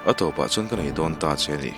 A tawpah chuan ka nei dawn ta che a ni.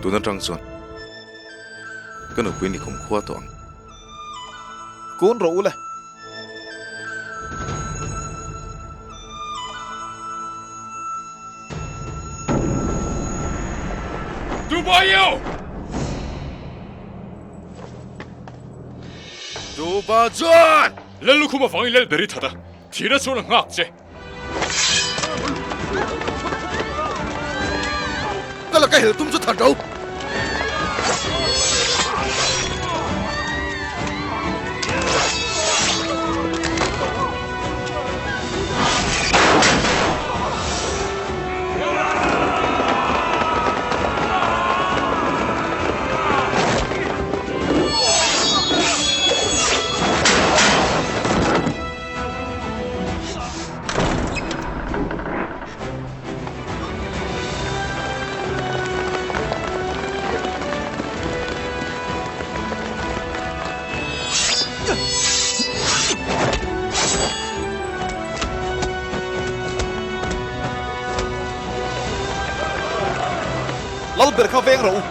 Tun atang chuan ka nupui ni kumkhua tawh ang. Kun rawh u le. Dubaio! Duba chuan! Lal lukhum avangin lal ber i that a, thihna chuan a nghak che. Ka laka hel tum chu that ro. Lal ber kha veng rawh u.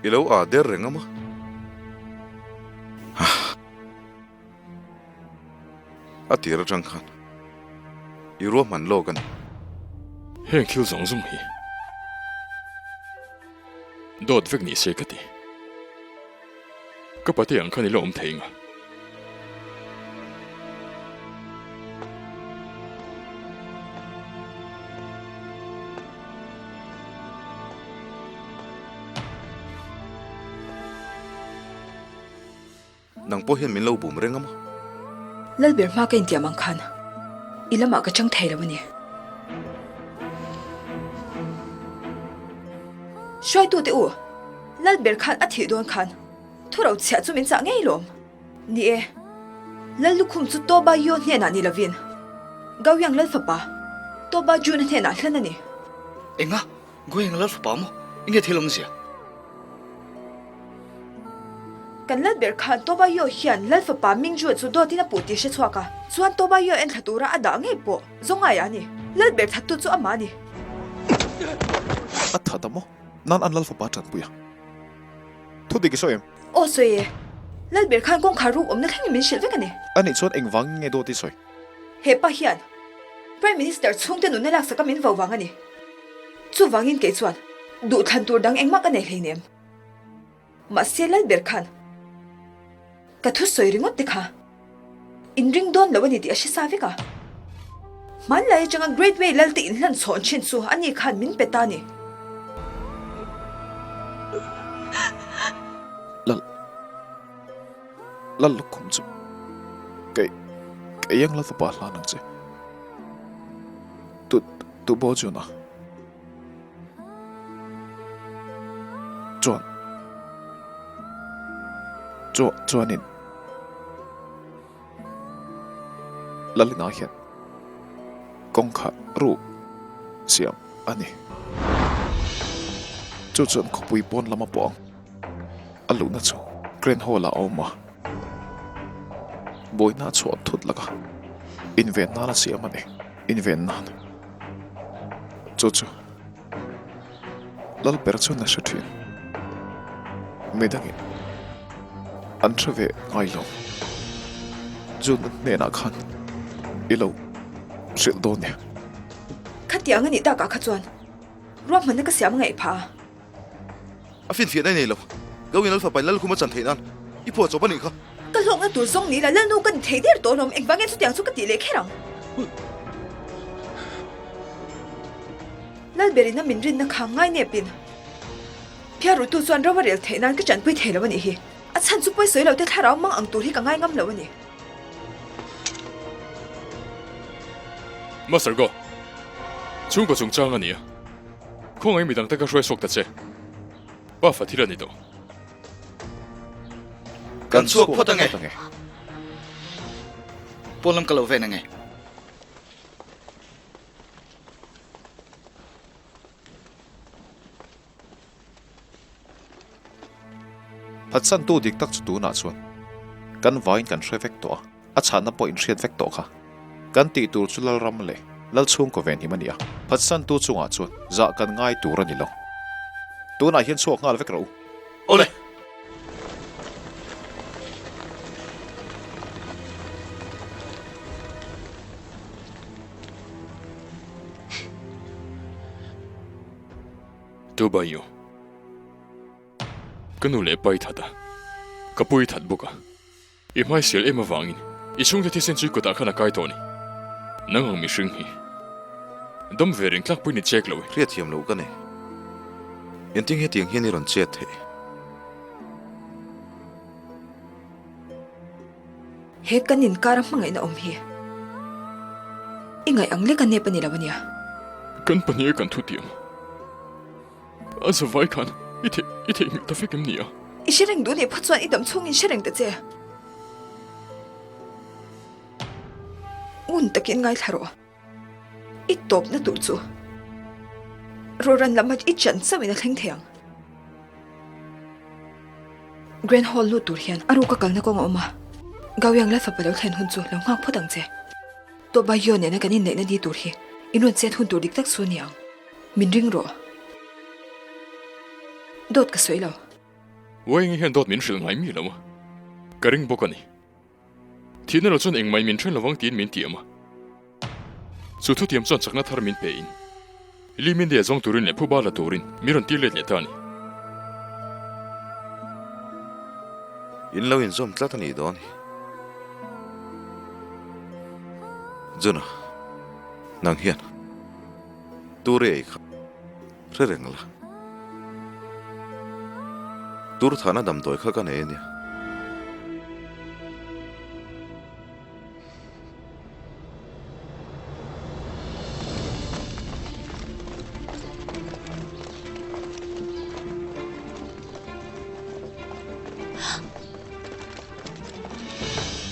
I lo aa der reng a maw? A tir atang khan i ruahman lawk a ni. Heng thil zawng zawng hi dawt vek ni se ka ti. Ka pate ang khan i la awm thei nga. Nang pawh hian min lo bum reng a maw? Lalber hma ka intiam ang khan i lamah ka chang thei lo a ni. Hruaitute u, Lalber khan a thih dawn khan thuro chhiah chu min chah ngei lawm. Ni e, Lal lukhum chu Toba Yo hnenah ni lovin Gaoyang Lal fapa Toba Jun-a hnenah hlan a ni. Enga? Goyang Lal fapa maw? Enge thil awmzia? Kan Lal ber khan Toba Yo hian Lal fapa Ming Jun chu dawtin a puh tih hre chhuak a, chuan Toba Yo en thla tura a dah ngei pawh zawngai a ni. Lal ber thattu chu amah a ni. A that a maw? Nan an Lal fapa tanpui a. Thu dik i sawi em? Aw sawi e. Lalber khan kawngkhar ruk awmna thlengin min hrilh vek a ni. Anih chuan engvangin nge dawt i sawi? He pa hian Prime Minister chhungte nunna laksak a min vo vang a ni. Chuvangin kei chuan duhthlan tur dang engmah ka nei hleinem. Mahse Lalber khan ka thu sawi ringawt te kha inring dawn lo a ni tih a hre sa vek a. Hmanlai atanga Great Way Lalte inhlan chhawn thin chu ani khan min pe ta a ni. Lal, Lal lukhum chu kei, kei ang la fapa hlan ang che. Tu, tu bo chun a. Chuan, chuan, chuanin. Lalina hian kawngkhar ruk siam a ni. Chu chuan khawpui pawn lama pawh ang a luhna chu Grand Hall ah a awm a, buaina a chhuah thut laka inven nan a siam a ni. Inven nan chu chu Lalber chuan a hre thin. Midangin an hre ve ngai lo. June-a hnenah khan i lo hrilh dawn nia. Khatiang a nih takah kha chuan ruahmanna ka siam ngaih phah a. A finfiahna i nei lo. Gauin Alpha pai Lalkhuma chan theih nan i phuah chawp a nih kha. Ka hlawkna tur zawng ni la Lalnu ka ni thei der tawh alawm, engvang nge chutiang chu ka tih leh kher ang? Lalberina min rinna kha ngai nepin Phiarutu chuan ro a rel theih nan ka tanpui thei lo a nih hi. A chhan chu pawisawi lo te thlarau mang ang tur hi ka ngai ngam lo a ni. Master Go, chhungkaw chungchang a ni a. Khawngaih midang te ka hruai chhuak ta che. Pa fa thil a ni tawh. Kan chhuak phawt ange. Pawn lam ka lo ven ange. Phatsantu dik tak chu tunah chuan kan vaiin kan hre vek tawh a, a chhanna pawh in hriat vek tawh kha. Kan tih tur chu Lalram leh Lalchhungkaw venhim a ni a, phatsantu chungah chuan zah kan ngai tur a ni lo. Tunah hian chhuak nghal vek rawh u. Awle! Dubai-u. Ka nu leh pa i that a, ka pu i that bawk a. I hmaisial em avangin i chhungte thisen chu i kutah khan a kai tawh a ni. Nang ang mihring hi dam ve reng tlak pawhin i check lo e. Hriatthiam loh ka nei. Engtin hetiang hian i rawn chet theih? He kan inkar a hmangaihna awm hi i ngaih ang lek a nep a ni lo a nia. Kan pahnih a kan thutiam a zavai khan i theih i theihnghilh ta vek em ni a? I hre reng duh nih phawt chuan i dam chhungin hre reng ta che. Ngun takin ngaithla rawh. I tawpna tur chu rawran lam i chan chauhin a thleng thei ang. Grand Hall lut tur hian a ruka kalna kawng a awm a, Gaoyang lal fapa lo thlen hun chu lo nghak phawt ang che. Tobayo nena kan inneihna ni tur hi in rawn chet hun tur dik tak chu a ni ang. Min ring rawh. Dawt ka sawi lo. Uaingi hian dawt min hrilh ngai mi lo a, ka ring bawk a ni. Thihna lo chuan engmah min then lovang tiin min tiam a. Chu thutiam chuan chakna thar min pe in Lee Mindy-a zawng turin leh phuba la turin min rawn tir let leh ta a ni. In lo inzawm tlat a nih dawn hi. Juna, nang hian tur i ei kha hre reng la. Tur thahna damdawi kha ka nei a nia.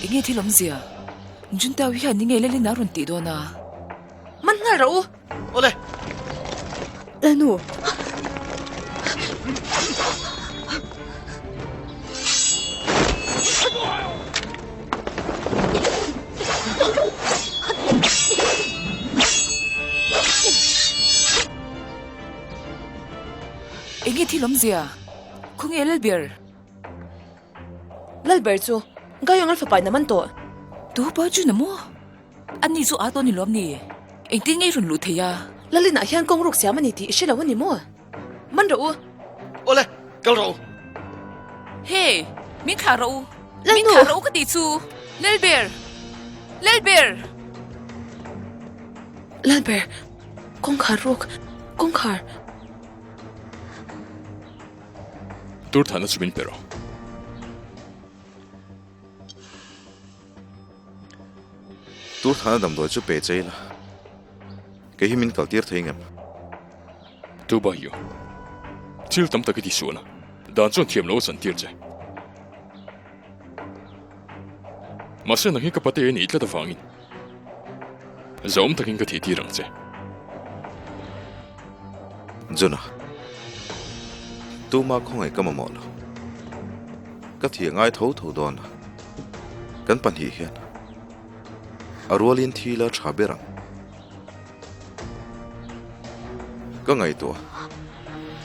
Enge thil awmzia? Juntao hian ni nge Lalina a rawn tih dawn a? Man nghal rawh u! Awle! Lanu! Enge thil awmzia? Khawnge Lalber? Lalber chu Gaiong Lalfapa in a man tawh. Tu pa chu na maw? A ni chu a tawn i lawm ni? Engtin nge i rawn luh thei a? Lalin ah hian kawng ruk siam a ni tih i hre lo a ni maw? Man rawh u! Awle, kal rawh u! Hey! Min thlah rawh u! Lalnu! Min thlah rawh u ka tih chu! Lalber! Lalber! Lalber! Kawngkhar ruk! Kawngkhar! Tur thahna chu min pe rawh. Tur thana damdawi chu pe che ila, kei hi min kal tir thei ngem? Tubayo, thil tam tak i ti sual a, dan chuan thiam lo a chan tir che. Mahse nang hi ka pate i nih tlat avangin. Zahawm takin ka thih tir ang che. Juna, tuma khawngaih ka mamawh lo. Ka thih ngai tho tho dawn a, kan pahnih hian a rualin thi la tha ber ang. Ka ngaihtuah,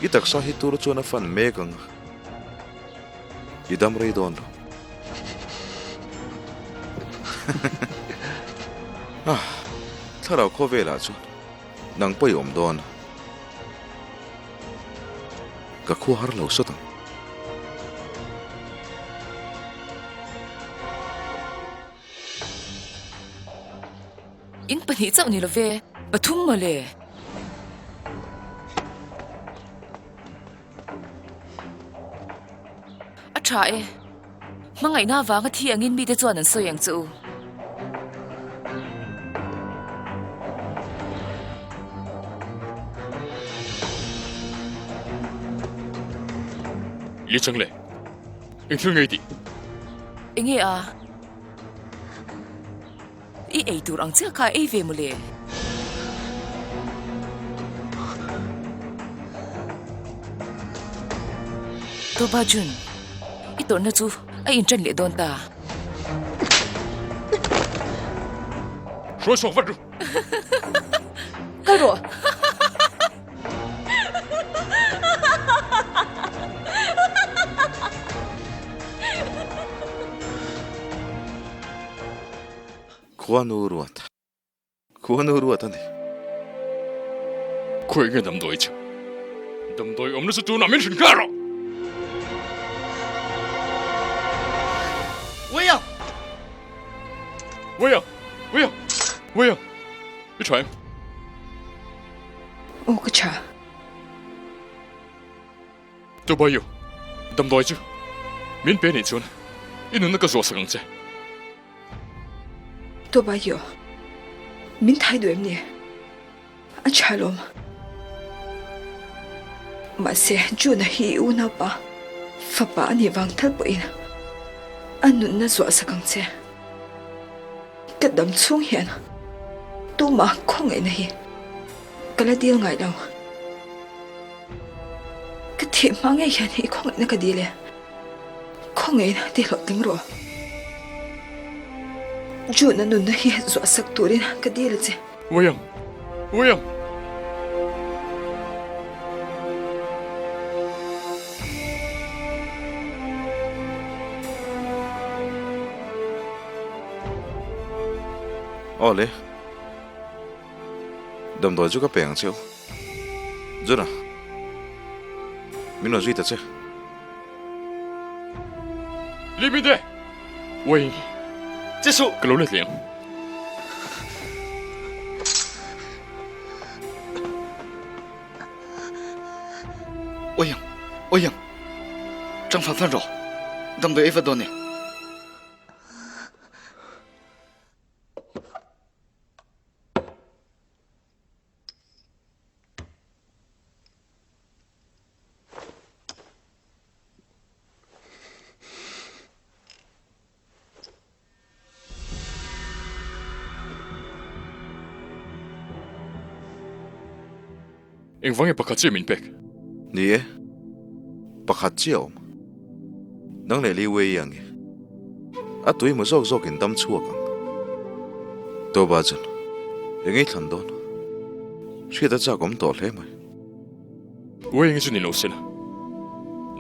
i taksa hi tur chuan a fan mek ang a, i dam rei dawn lo. Ah, thlarau khawvelah chuan nang pawh i awm dawn a, ka khua har lo sawt ang. In pahnih chauh ni love, pathum mawle. A tha e. Hmangaihna avanga thi angin mite chuan an sawi ang che u. Li chang le, eng thil nge i tih? Enge a? I ei tur ang chiah kha ei ve mawle. Toba Jun, i tawrhna chu a inṭan leh dawn ta. Hruai chhuak vat ru. Kal rawh. Khuanu ruat. Khuanu ruat a ni. Khawi nge damdawi chu? Damdawi awmna chu tunah min hrilh nghal rawh! Uia! Uia! Uia! Uia! I tha em? Aw ka tha. Tubayu, damdawi chu min pe nih chuan i nunna ka zuahsak ang che. Tubayu, min thai duh em ni? A tha lawm. Mahse, Juna hi i unaupa fapa a nih vang tal pawhin a nunna zuahsak ang che. Ka dam chhung hian tumah khawngaihna hi ka la dil ngai lo. Ka thih hma ngei hian i khawngaihna ka dil e. Khawngaihna ti hlawhtling rawh. June-a nunna hi zuahsak turin ka dil a che. William! William! Aw le. Damdawi chu ka pe ang cheu. Juna, min rawn zui ta che. Limite! Wayne! Jesu! Ka lo let leh ang. Oiang! Oiang! Chang fan fan rawh. Damdawi ei vat dawn ni. Engvang nge pakhat chiah min pek? Ni e, pakhat chiah a awm. Nang leh Li Wei ang i. A tui maw zawk zawkin dam chhuak ang. Toba chuan eng ei thlan dawn? Hriat a chak awm tawh hle mai. Wei eng chu ni lo sela,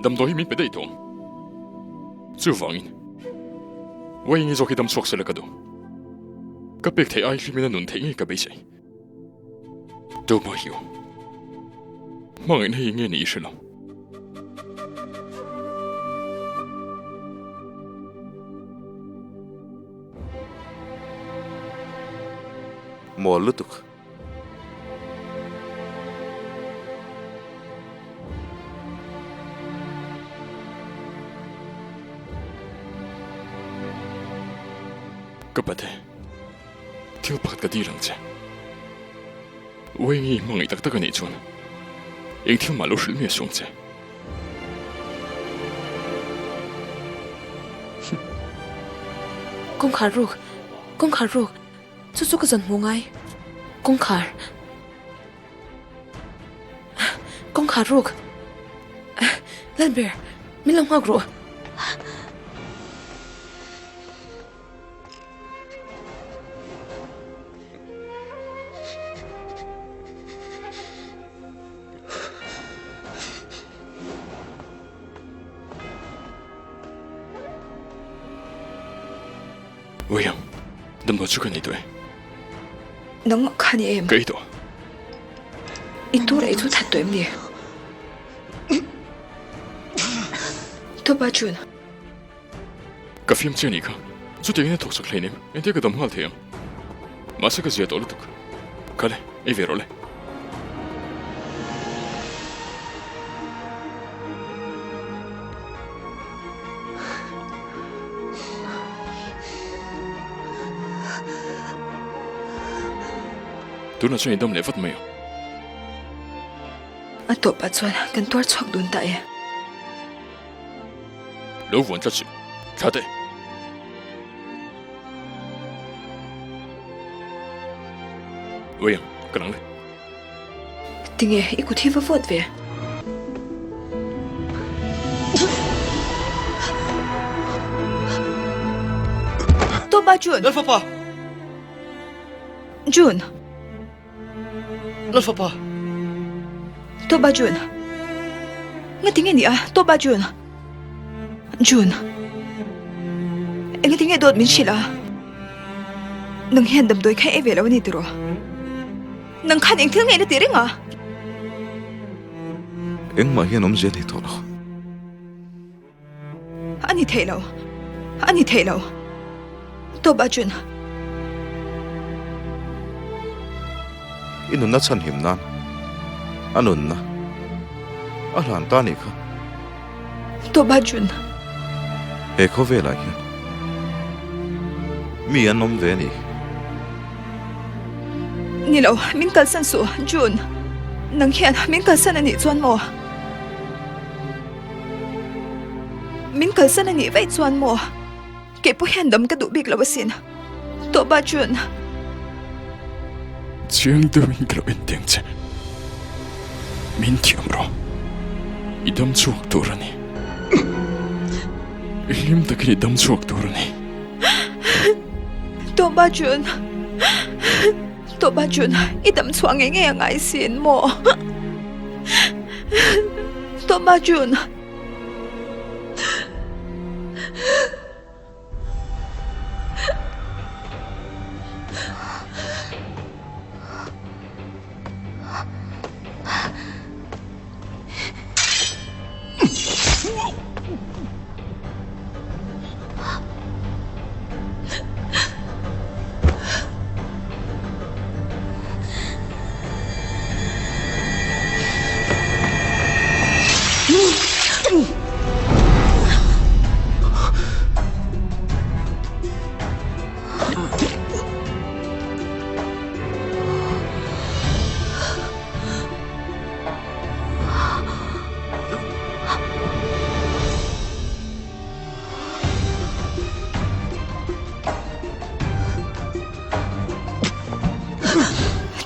damdawi hi min pe daih tawh ang. Chuvangin, Wei eng zawk hi dam chhuak sela ka duh. Ka pek theih ai hlimin a nun theih ngei ka beisei. Toba hi aw. Hmangaihna hi nge ni i hre lo. Mawl lutuk. Ka pate, thil pakhat ka dil ang che. Uaingi hmangaih tak tak a nih chuan eng thil mah lo hrilh miah suang che. Kawngkhar ruk, kawngkhar ruk, chu chu ka zawn hmu ngai. Kawngkhar. Kawngkhar ruk. Lalber, min lo nghak rawh. William, damdawi chu ka nei tawh e. Nangmah kha ni em? Ka ei tawh. I tur ei chu that tawh em ni? Tupa June. Ka fiam che anih kha. Chutiangin a thawk chak hleinem. Engtia ka dam nghal thei ang. Mahse ka zia tawh lutuk. Kal e, ei ve rawh le. Tunah chuan i dam leh vat mai ang. A tawpah chuan kan tuar chhuak dun ta e. Lo vuan tlat suh. Thla teh. Uai ang, ka lang le. Tinge i kut hi va vawt ve? Tawpa June! Lalfapa! June! Lalfapa! Tawpa June! Ngatinge ni a? Tawpa June! June! Engatinge dawt min hrilh a? Nang hian damdawi kha ei ve lo a ni tiraw? Nang khan eng thil nge na ti reng a? Engmah hian awmzia nei tawh lo. A ni thei lo. A ni thei lo. Tawp Arjun. I nunna chhanhim nan a nunna a hlan ta nih kha. Tawp Arjun. He khawvelah hian mi an awm ve a ni. Ni lo, min kalsan suh, June. Nang hian min kalsan a nih chuan maw? Min kalsan a nih vaih chuan maw? Kei pawh hian dam ka duh bik lo asin. Tawpa June. Chiang deuhin ka lo en teng che. Min thiam rawh. I dam chhuak tur a ni. I hlim takin i dam chhuak tur a ni. Tawpa June. Tawpa June, i dam chhuah ngei ngei a ngai sin maw? Tawpa June.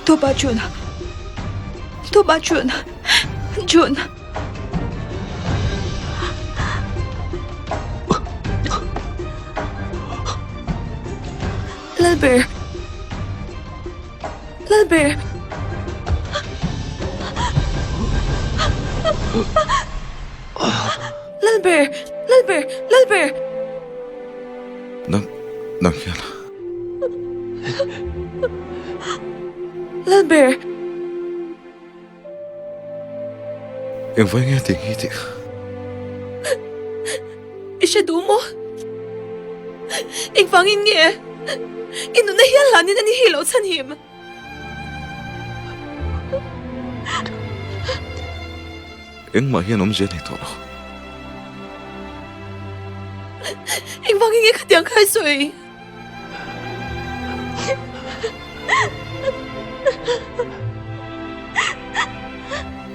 Tawpa June. Tawpa June. June. Lalber. Lalber. Lalber. Lalber. Lalber. Nang, nang hian. Lalber. Engvai nge tih hi tih kha? I hre duh maw? Engvangin nge i nunna hian hlanin a ni hi lo chhanhim? Engmah hian awmzia nei tawh lo. Engvangin nge khatiang kha i sawi?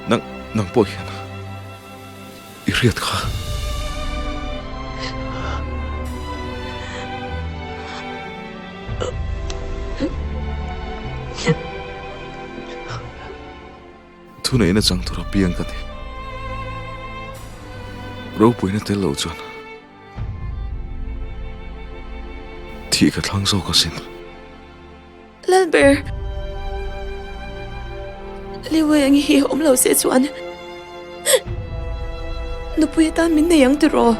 Nang, nang pawh hian i hriat kha. Thuneihna chang tur a piang ka ni. Ropuina tel lo chuan thih ka thlang zawk asin. Lalber, Liwei ang hi awm lo se chuan nupui atan min nei ang tiraw?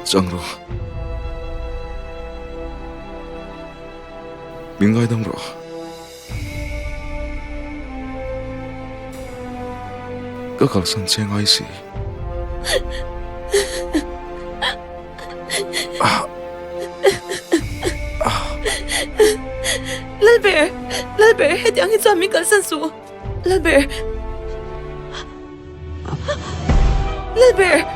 Chang rawh. Min ngaidam rawh. Ka kalsan che ngai si. Lalber! Lalber! Hetiang hi chuan min kalsan suh! Lalber! Lalber!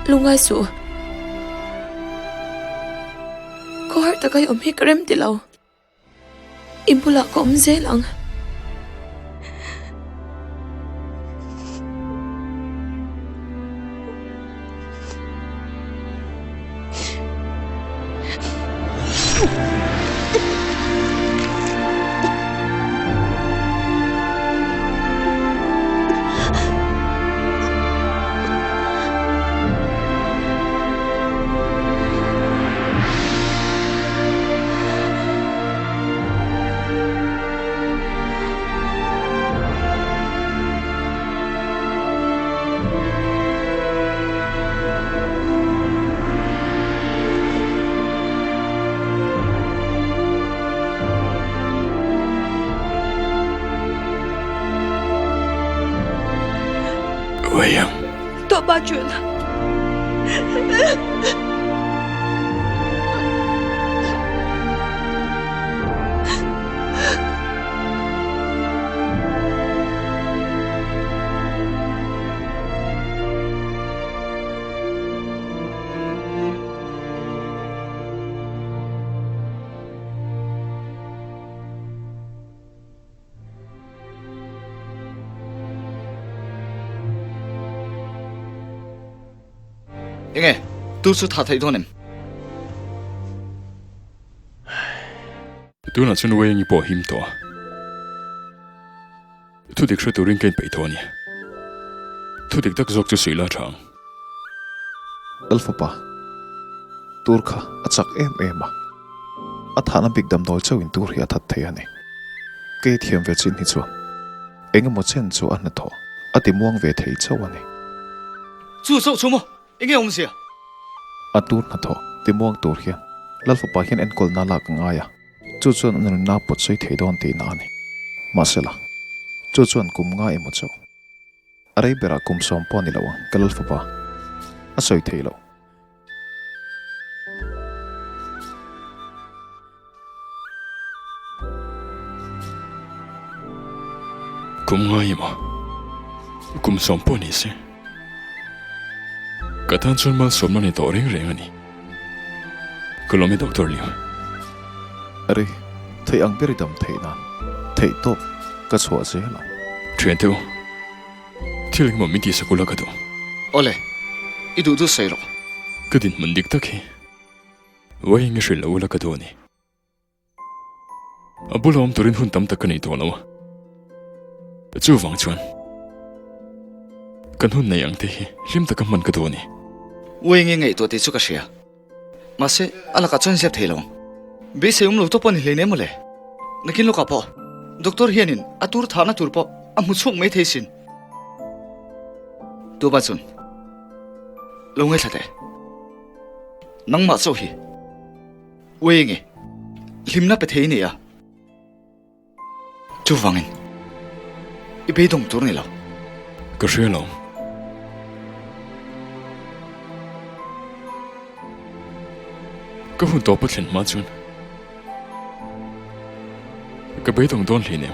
Lungai suh. Khawhar taka i awm hi ka rem ti lo. I bulah ka awm zel ang. Tawh Jun. Enge, tu chu tha theih dawn em? Tunah chuan Wayne-i pawh a him tawh a. Thudik hre turin ka inpeih tawh a ni. Thudik tak zawk chu suih la tha ang. Lalfapa, tur kha a chak em em a, a thahna bik damdawi chauhin tur hi a that thei a ni. Kei thiam ve chin hi chuan eng emaw chen chu a hnathawh a ti muang ve thei chauh a ni. Chu chauh chu maw? Enge awmzia? A tur hnathawh ti muang tur hian Lalfapa hian enkawlna lak a ngai a. Chu chuan a nunna pawt sawi thei dawn tihna a ni. Mahsela, chu chuan kum nga emaw chu a rei berah kum sawm pawh a ni lo ang, ka lal fapa a sawi thei lo. Kum nga emaw, kum sawm pawh ni se, ka tan chuan malsawmna ni tawh reng reng a ni. Ka lawm e Doctor Liu. Are, theih ang ber i dam theih nan theih tawp ka chhuah zel ang. Thiante u, thil engemaw min tihsak ula ka duh. Awle, i duh duh sawi rawh. Ka dinhmun dik tak hi Wayne-i hrilh lo ula ka duh a ni. A bula awm turin hun tam tak ka nei tawh lo a. Chuvang chuan kan hun nei ang te hi hlim taka hman ka duh a ni. Ui nge ngaihtuah tih chu ka hria. Mahse, a lakah chuan zep thei lo ang. Beisei awm lo tawp a ni hleinem mawle. Nakin lawkah pawh doctor hianin a tur thahna tur pawh a hmu chhuak mai thei sin. Tupa chuan lo ngaithla teh. Nangmah chauh hi. Ui nge hlimna pe thei nia. Chuvangin i beidawng tur ni lo. Ka hria lo. Ka hun tawp a thlen hma chuan ka beidawng dawn hleinem.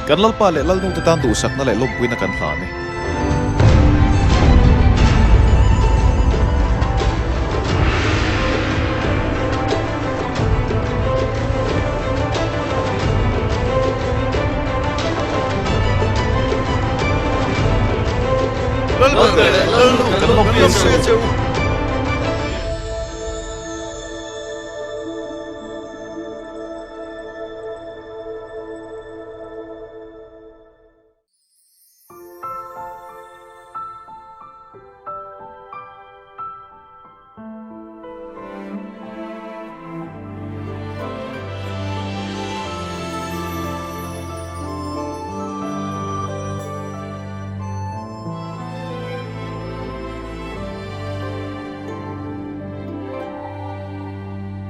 Kan Lalpa leh Lalnute tan duhsakna leh lawmpuina kan hlan e. Lalber leh Lalnu kan lawmpui che u.